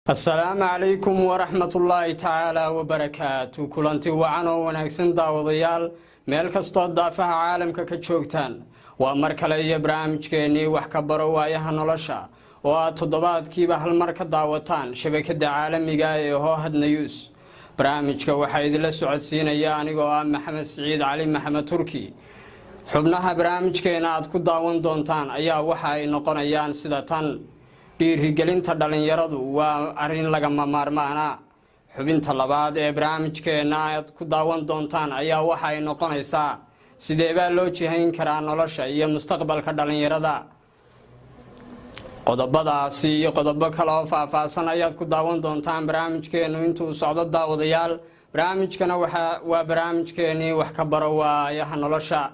Asalaamu calaykum waraxmatullaahi tacaala wabarakaatu. Kulanti wacan oo wanaagsan, daawadayaal, meel kastoo daafaha caalamka ka joogtaan. Waa mar kale iyo barnaamijkeennii Wax ka Baro Waayaha Nolosha, oo aad toddobaadkiiba hal mar ka daawataan shabakadda caalamiga ee Hohad News. Barnaamijka waxaa idinla socodsiinaya anigoo ah Maxamed Siciid Cali, Maxamed Turki. Xubnaha barnaamijkeena aad ku daawan doontaan ayaa waxa ay noqonayaan sida tan: dhiirigelinta dhallinyaradu waa arrin lagama maarmaana. Xubinta labaad ee barnaamijkeenna aad ku daawan doontaan ayaa waxa ay noqonaysaa: sidee baa loo jihayn karaa nolosha iyo mustaqbalka dhallinyarada? Qodobadaasi iyo qodobo kale oo faahfaahsan ayaad ku daawan doontaan barnaamijkeennu intuu socdo, daawadayaal. Barnaamijkana waa barnaamijkeenii Wax ka Baro Waayaha Nolosha.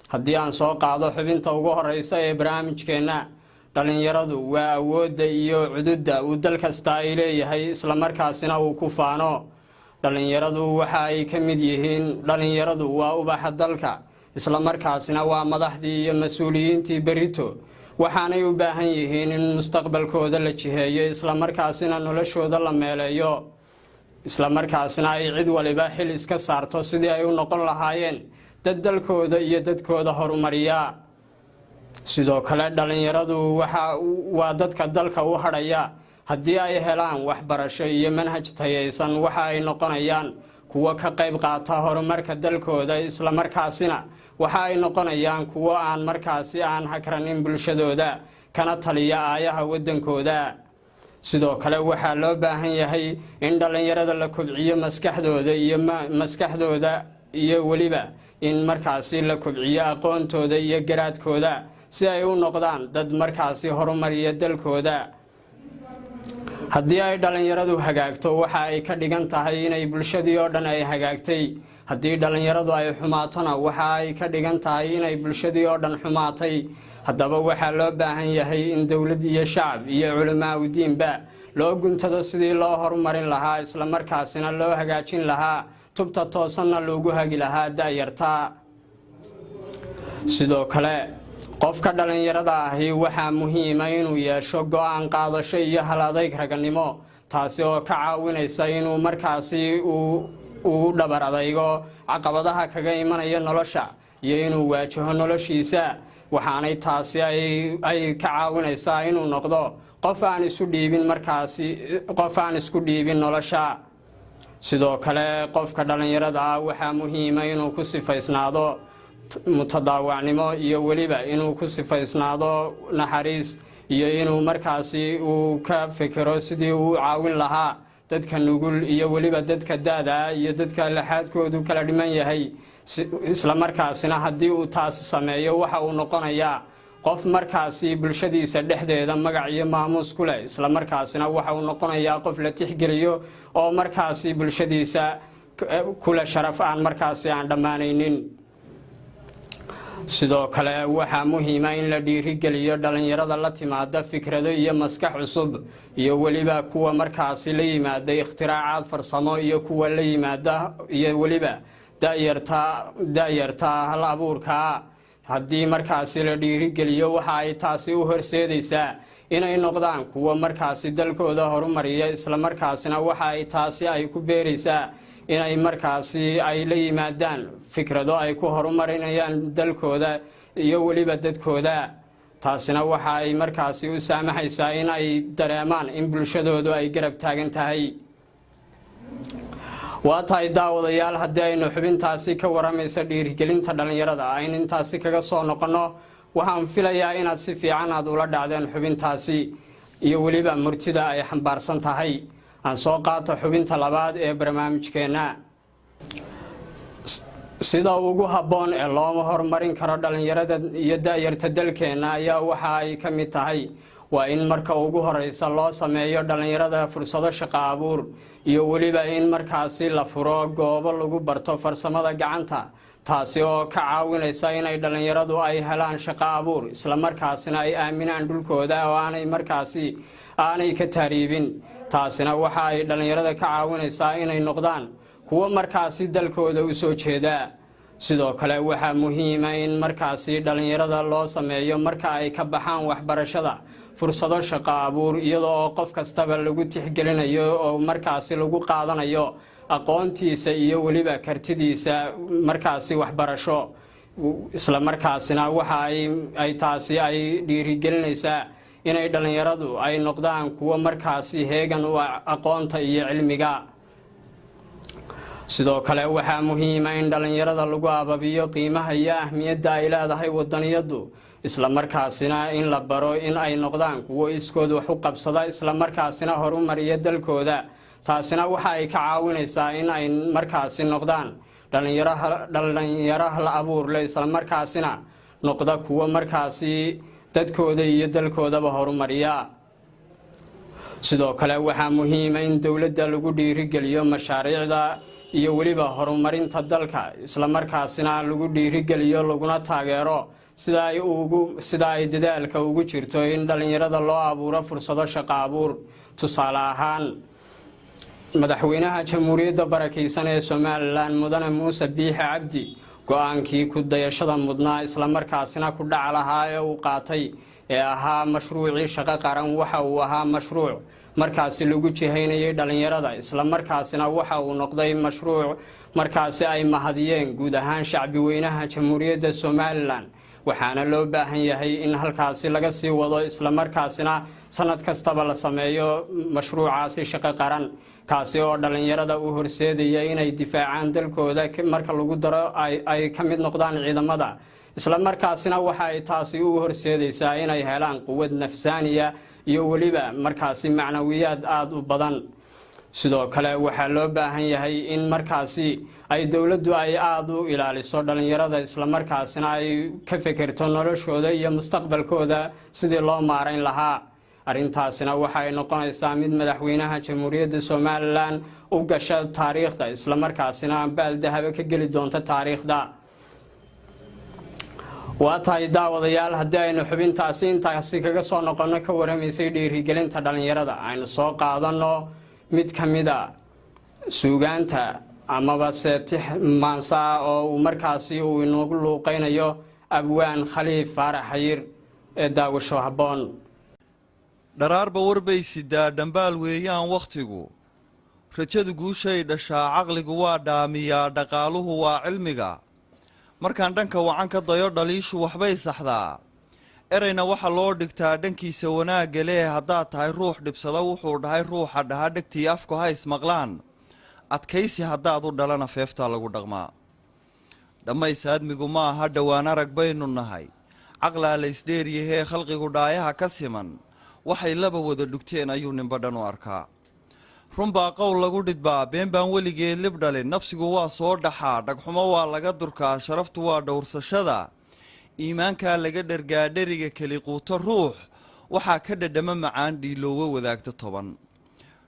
Haddii aan soo qaado xubinta ugu horeysa ee barnaamijkeenna, dhallinyaradu waa awoodda iyo cududda uu dal kasta ay leeyahay, islamarkaasina uu ku faano. Dhallinyaradu waxa ay ka mid yihiin, dhallinyaradu waa ubaxa dalka, islamarkaasina waa madaxdii iyo mas-uuliyiintii berito. Waxaanay u baahan yihiin in mustaqbalkooda la jiheeyo, islamarkaasina noloshooda la meeleeyo, islamarkaasina ay cid waliba xil iska saarto sidii ay u noqon lahaayeen dad dalkooda iyo dadkooda horumariya. Sidoo kale, dhallinyaradu waa dadka dalka u hadhaya. Haddii ay helaan waxbarasho iyo manhaj tayaysan, waxa ay noqonayaan kuwo ka qayb qaata horumarka dalkooda, islamarkaasina waxa ay noqonayaan kuwo aan markaasi aan hagranin bulshadooda, kana taliya aayaha waddankooda. Sidoo kale, waxaa loo baahan yahay in dhallinyarada la kobciyo maskaxdooda iyo weliba in markaasi la kobciyo aqoontooda iyo garaadkooda, si ay u noqdaan dad markaasi horumariya dalkooda. Haddii ay dhallinyaradu hagaagto, waxa ay ka dhigan tahay inay bulshadii oo dhan ay hagaagtay. Haddii dhallinyaradu ay xumaatona, waxa ay ka dhigan tahay inay bulshadii oo dhan xumaatay. Haddaba waxaa loo baahan yahay in dowlad iyo shacab iyo culamaa udiinba loo guntado sidii loo horumarin lahaa, islamarkaasina loo hagaajin lahaa, tubta toosanna loogu hagi lahaa da'yarta. Sidoo kale, qofka dhallinyarada ahi waxaa muhiima inuu yeesho go'aan qaadasho iyo hal adayg raganimo, taasi oo ka caawinaysa inuu markaasi uu dhabar adaygo caqabadaha kaga imanaya nolosha iyo inuu waajaho noloshiisa. Waxaanay taasi ay ka caawinaysaa inuu noqdo qof aan isu dhiibin markaasi, qof aan isku dhiibin nolosha. Sidoo kale, qofka dhallinyarada ah waxaa muhiima inuu ku sifaysnaado mutadaawacnimo iyo weliba inuu ku sifaysnaado naxariis, iyo inuu markaasi uu ka fikero sidii uu caawin lahaa dadka nugul iyo weliba dadka da'da iyo dadka laxaadkoodu kala dhiman yahay. Islamarkaasina haddii uu taasi sameeyo, waxa uu noqonayaa qof markaasi bulshadiisa dhexdeeda magac iyo maamuus ku leh, islamarkaasina waxa uu noqonayaa qof la tixgeliyo oo markaasi bulshadiisa kule sharaf aan markaasi aan dhammaanaynin. Sidoo kale, waxaa muhiima in la dhiirigeliyo dhallinyarada la timaada fikrado iyo maskax cusub, iyo weliba kuwa markaasi la yimaada ikhtiraacaad farsamo, iyo kuwa la yimaada iyo weliba da'yarta hal abuurkaa. Haddii markaasi la dhiirigeliyo, waxa ay taasi u horseedaysaa inay noqdaan kuwa markaasi dalkooda horumariya, islamarkaasina waxa ay taasi ay ku beeraysaa inay markaasi ay la yimaadaan fikrado ay ku horumarinayaan dalkooda iyo weliba dadkooda. Taasina waxa ay markaasi u saamaxaysaa in ay dareemaan in bulshadoodu ay garab taagan tahay. Waa tahay, daawadayaal, haddii aynu xubintaasi ka waramaysa dhiirigelinta dhallinyarada aynu intaasi kaga soo noqonno, waxaan filayaa inaad si fiican aad ula dhacdeen xubintaasi iyo weliba murtida ay xambaarsan tahay. Aan soo qaato xubinta labaad ee barnaamijkeenna. Sida ugu habboon ee loo horumarin karo dhallinyarada iyo da'yarta dalkeenna ayaa waxa ay ka mid tahay waa in marka ugu horeysa loo sameeyo dhallinyarada fursado shaqo abuur, iyo weliba in markaasi la furo goobo lagu barto farsamada gacanta, taasi oo ka caawinaysa inay dhallinyaradu ay helaan shaqo abuur, islamarkaasina ay aaminaan dhulkooda oo aanay markaasi aanay ka tahriibin. Taasina waxa ay dhallinyarada ka caawinaysaa inay noqdaan kuwo markaasi dalkooda u soo jeeda. Sidoo kale, waxaa muhiima in markaasi dhallinyarada loo sameeyo, marka ay ka baxaan waxbarashada, fursado shaqo abuur, iyadoo oo qof kastaba lagu tixgelinayo oo markaasi lagu qaadanayo aqoontiisa iyo weliba kartidiisa markaasi waxbarasho. Isla markaasina waxa ay taasi ay dhiirigelinaysaa inay dhallinyaradu ay noqdaan kuwo markaasi heegan u aqoonta iyo cilmiga. Sidoo kale waxaa muhiima in dhallinyarada lagu ababiyo qiimaha iyo ahmiyadda ay leedahay wadaniyaddu, isla markaasina in la baro in ay noqdaan kuwo iskood wax u qabsada, isla markaasina horumariya dalkooda. Taasina waxa ay ka caawinaysaa in ay markaasi noqdaan dhallinyaro hal abuur leh, isla markaasina noqda kuwo markaasi dadkooda iyo dalkoodaba horumariya. Sidoo kale waxaa muhiima in dowladda lagu dhiirigeliyo mashaariicda iyo weliba horumarinta dalka, isla markaasina lagu dhiirigeliyo laguna taageero sida ay dadaalka ugu jirto in dhallinyarada loo abuuro fursado shaqo abuur. Tusaale ahaan, Madaxweynaha Jamhuuriyadda barakeysan ee Somalilan, Mudane Muuse Biixi Cabdi, go-aankii ku dayashada mudnaa islamarkaasina ku dhaca lahaa ee uu qaatay ee ahaa mashruucii Shaqo Qaran waxa uu ahaa mashruuc markaasi lagu jihaynayay dhallinyarada, islamarkaasina waxa uu noqday mashruuc markaasi ay mahadiyeen guud ahaan shacbi weynaha Jamhuuriyadda Somalilan. Waxaana loo baahan yahay in halkaasi laga sii wado, islamarkaasina sanad kastaba la sameeyo mashruucaasi Shaqo Qaran, kaasi oo dhallinyarada u horseedaya inay difaacaan dalkooda, marka lagu daro ay ka mid noqdaan ciidamada, islamarkaasina waxa ay taasi u horseedaysaa inay helaan quwad nafsaaniya iyo weliba markaasi macnawiyaad aada u badan. Sidoo kale waxaa loo baahan yahay in markaasi ay dowladdu ay aada u ilaaliso dhallinyarada, islamarkaasina ay ka fekerto noloshooda iyo mustaqbalkooda sidii loo maarayn lahaa. Arrintaasina waxa ay noqonaysaa mid Madaxweynaha Jamhuuriyadda Somalilan u gasha taariikhda, islamarkaasina baaldahaba ka geli doonta taariikhda. Waa tahay, daawadayaal, haddii aynu xubintaasi intaasi kaga soo noqonno ka warramaysay dhiirigelinta dhallinyarada, aynu soo qaadanno mid ka mida suugaanta amaba se tix maansaa oo uu markaasi uu inoogu luuqeynayo Abwaan Khaliif Faarax Xayir ee daawasho habboon. Dharaarba warbay sidaa, dhambaal weeyaan wakhtigu. Rajadu guushay dhashaa, caqligu waa dhaamiyaa, dhaqaaluhu waa cilmiga. Markaan dhanka wacan ka dayo, dhaliishu waxbay saxdaa. Ereyna waxa loo dhigtaa dhankiisa wanaagga leh. Haddaad tahay ruux dhibsada wuxuu dhahay ruuxa dhaha, dhegtii afku ha ismaqlaan. Adkaysi haddaad u dhalana, feeftaa lagu dhaqmaa. Dhammays aadmigu ma aha, dhowaan arag baynu nahay. Caqlaa la isdheeryahee, khalqigu dhaayaha ka siman. Waxay laba wada dhugteen ayuu ninba dhan u arkaa. Runbaa qowl lagu dhidbaa, been baan weligeed lib dhalin. Nafsigu waa soo dhaxaa, dhagxumo waa laga durkaa. Sharaftu waa dhowrsashada, iimaankaa laga dhergaa. Dheriga keli quuto ruux waxaa ka dhadhamo macaan dhiiloowo wadaagta 10.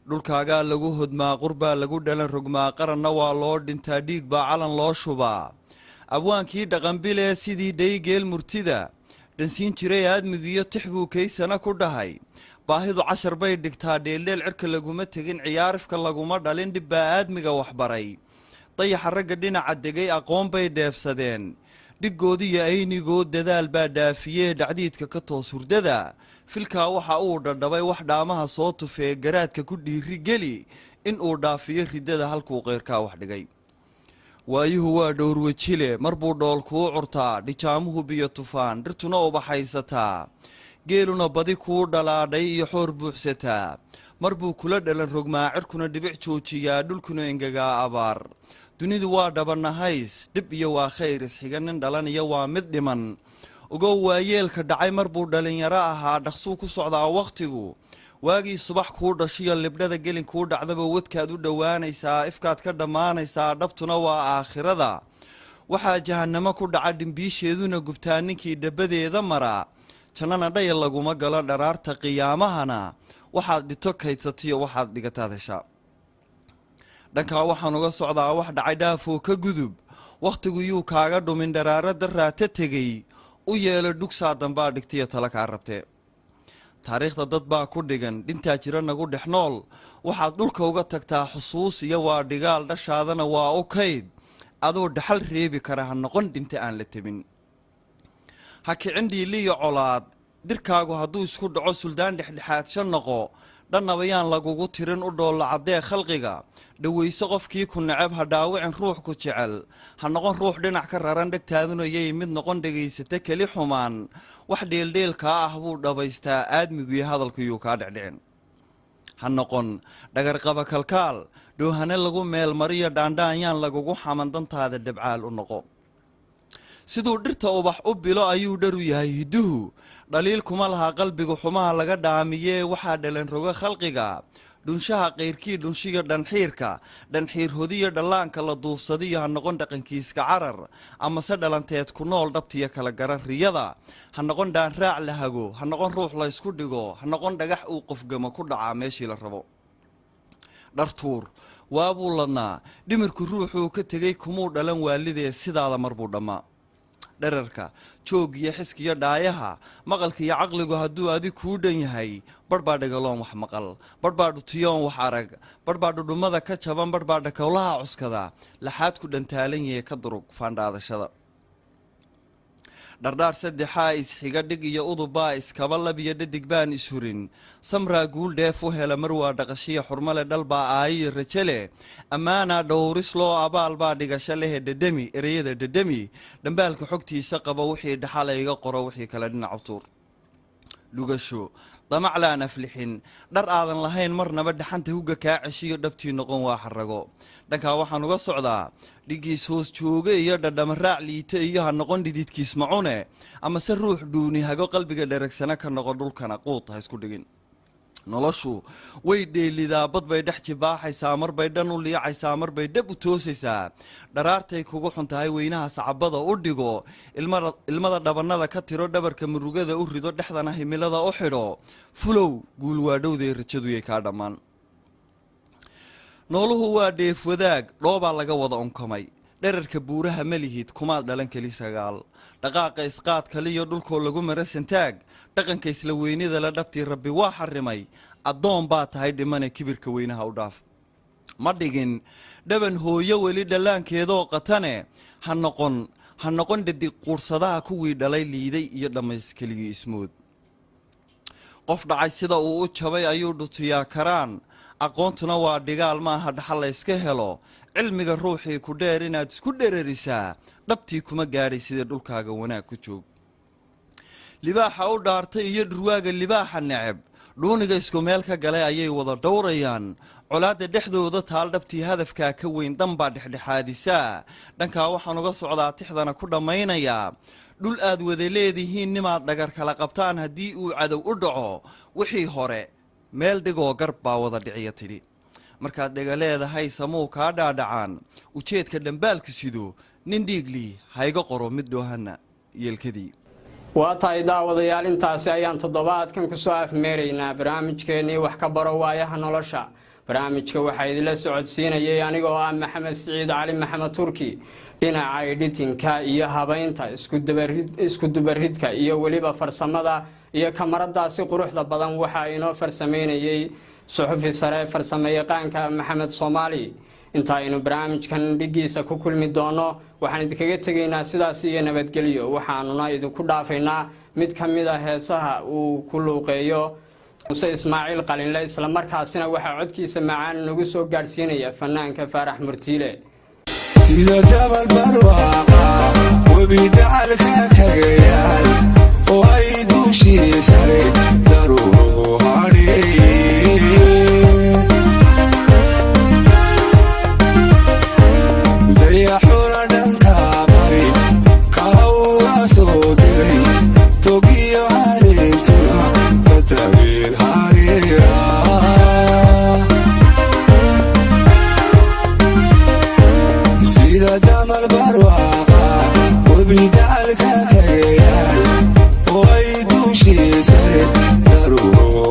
Dhulkaagaa lagu hodmaa, qurbaa lagu dhalan rogmaa, qaranna waa loo dhintaa, dhiig baa calan loo shubaa. Abwaankii dhaqanbilee sidii dhaygeel murtida dhansiin jiray aadmigiyo tix buu kaysana ku dhahay: Baahidu cashar bay dhigtaa, dheeldheel cirka laguma tegin, ciyaarifka laguma dhalin, dhib baa aadmiga waxbaray. Dayaxa ragga dhinaca degay aqoon bay dheefsadeen, dhiggoodiyo aynigood dadaal baa dhaafiyee. Dhacdiidka ka toos hurdada, filkaa waxa uu dhadhabay wax dhaamaha soo tufee. Garaadka ku dhiiri geli in uu dhaafiyo riddada halkuu qeyrkaa wax dhigay. Waayuhu waa dhowrwejile, mar buu dhool kuu curtaa, dhijaamuhu biyo tufaan, dhirtuna ubaxaysataa, geeluna badi kuu dhalaadhay iyo xoor buuxsataa. Mar buu kula dhalan rogmaa, cirkuna dhibic joojiyaa, dhulkuna engegaa abaar. Dunidu waa dhabanahays, dhib iyo waa khayr isxiga, nin dhalanaya waa mid dhiman. Ogow, waayeelka dhacay mar buu dhallinyaro ahaa. Dhaqsuu ku socdaa wakhtigu. Waagii subax kuu dhashiyo libdhada gelin kuu dhacdaba, wadkaad u dhowaanaysaa, ifkaad ka dhammaanaysaa. Dhabtuna waa aakhirada. Waxaa jahannamo ku dhaca, dhimbiisheeduna gubtaa, ninkii dhabadeeda maraa. Jannana dhaya laguma galo. Dharaarta qiyaamahana waxaad dhito kaydsatiyo waxaad dhigataad heshaa. Dhankaa waxaan uga socdaa wax dhacay dhaafoo ka gudub. Wakhtigu yuu kaaga dhumin dharaaro daraata tegey. U yeelo dhugsaa dambaa dhigtiyo tala kaa rabtee. Taariikhda dad baa ku dhigan, dhintaa jira nagu dhex nool. Waxaad dhulka uga tagtaa xusuus iyo waa dhigaal, dhashaadana waa u kayd. Adoo dhaxal reebi kara ha noqon dhinta aan la tebin. Ha kicin dhiiliyo colaad. Dirkaagu hadduu isku dhaco, suldaan dhexdhexaadsha noqo. Dhannaba yaan lagugu tirin, u dhoolla caddee khalqiga. Dhowayso qofkii ku neceb, ha dhaawicin ruux ku jecel. Ha noqon ruux dhinac ka raran, dhegtaadunayay mid noqon dhegaysata keli xumaan. Wax dheeldheelkaa ah buu dhabaystaa aadmiguiyo hadalkuyuu kaa dhecdhicin. Ha noqon dhagarqaba kalkaal, dhoohane lagu meelmariyo, dhaandhaan yaan lagugu xaman, dantaada dhabcaal u noqo. Siduu dhirta ubax u bilo ayuu dharu yahay hidduhu. Dhaliil kuma laha qalbigu xumaha laga dhaamiyee. Waxaa dhalan rogo khalqiga dhunshaha qayrkii, dhunshiyo dhanxiirka, dhanxiir hodiyo dhallaanka la duufsadiyo. Ha noqon dhaqankiiska carar amase dhalanteed ku nool, dhabtiyo kala gara riyada. Ha noqon dhaanraac la hago, ha noqon ruux la ysku dhigo, ha noqon dhagax uu qofgamo ku dhacaa meeshii la rabo. Dhartuur waabuu ladnaa dhimirku ruuxuu ka tegey, kumuu dhalan waalidee, sidaada mar buu dhammaa. Dherarka joog iyo xiskiyo dhaayaha, maqalka iyo caqligu hadduu adig kuu dhan yahay, barh baa dhagaloon wax maqal, barh baa dhutiyoon wax arag, barh baa dhudhummada ka jaban, barh baa dhakowlaha cuskada, laxaad ku dhantaalan yahe. Ka durug faandhaadashada. Dhardhaar saddexaa isxiga, dhig iyo udubbaa iskaba, labiyo dhadig baan ishurin. Samraa guul dheef u hela, mar waa dhaqashiya xurmale, dhalbaa aayiyo rajale, ammaanaa dhowris loo, abaal baa dhigasho lehe. Dhedhemi ereyada, dhedhemi dhambaalka xogtiisa qaba. Wixii dhaxala iga qoro, wixii kale dhinac tuur. Dhugasho damaclaan aflixin, dhar aadan lahayn marnaba dhaxanta hugga kaa ceshiyo, dhabtii noqon waa xarago. Dhankaa waxaan uga socdaa dhigiis hoos jooga iyo dhadhama raac liita iyo ha noqon dhididkiis macune amase ruux dhuuni hago, qalbiga dheragsana ka noqo, dhulkana quud ha isku dhigin. Noloshu way dheelidaa, bad bay dhex jibaaxaysaa, marbay dhan u liicaysaa, marbay dhab u toosaysaa. Dharaartay kugu xun tahay weynaha sacabada u dhigo, ilmada dhabannada ka tiro, dhabarka murugada u rido, dhexdana himilada u xidho. Fulow guul waadhowday, rajaduyay kaa dhammaan. Nooluhu waa dheef wadaag, dhoobaa laga wada unkamay. Dherarka buuraha ma lihid, kumaad dhalan keli sagaal. Dhaqaaqa isqaad kaliyo dhulkoo lagu mara santaag, dhaqanka isla weynida la dhabtii Rabbi waa xarimay. Addoon baa tahay dhimane, kibirka weynaha u dhaaf. Ma dhigin dhaban hooyo weli dhallaankeedoo qatane. Ha noqon, ha noqon dhadig quursadaha kuwii dhalay liiday iyo dhammays keligii ismood. Qof dhacay sida uu u jabay ayuu dhutiyaa karaan. Aqoontuna waa dhigaal, maaha dhaxal la yska helo. Cilmiga ruuxii ku dheer inaad isku dherarisaa dhabtii kuma gaadhay. Sida dhulkaaga wanaag ku joog. Libaaxa u dhaartay iyo dhurwaaga libaaxa neceb, dhuuniga isku meel ka galay ayay wada dhowrayaan. Colaadda dhexdooda taal dhabtii hadafkaa ka weyn, danbaa dhexdhexaadisaa. Dhankaa waxaan uga socdaa, tixdana ku dhammaynayaa, dhul aad wada leedihiin nimaad dhagar kala qabtaan haddii uu cadow u dhaco, wixii hore meel dhigoo garb baa wada dhiciya tidhi. Markaad dhega leedahay samuu kaa dhaadhacaan ujeedka dhambaalku sido. Nin dhiiglii hayga qoro mid dhoohana yeelkadii. Waa tahay daawadayaal, intaasi ayaan toddobaadkan kusoo afmeeraynaa barnaamijkeennii Wax ka Baro Waayaha Nolosha. Barnaamijka waxaa idinla socodsiinayay anigoo ah Maxamed Siciid Cali, Maxamed Turki. Dhinaca editing-ka iyo habaynta, isku dubaridka iyo weliba farsamada iyo kamaradaasi quruxda badan waxaa inoo farsamaynayay suxufi sare, farsamayaqaanka Maxamed Soomaali. Inta aynu barnaamijkan dhigiisa ku kulmi doono, waxaan idinkaga tegaynaa sidaas iyo nabadgelyo. Waxaanuna idinku dhaafaynaa mid ka mid a heesaha uu ku luuqeeyo Muse Ismaaciil Qalinle, islamarkaasina waxaa codkiisa macaan nagu soo gaadhsiinaya fanaanka Faarax Murtiile. Sida dabal barwaaqa webi dacalka kagayaal oo ay duushii sare daruuruhu hadheen, dayaxuna dhanka bari ka uga soo diray, togiyo caleentuna ka tageen hareera. Sida damal barwaaqa webi dacalka kagayaal oo ay duushii sare daruuruhu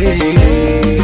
Dhigay.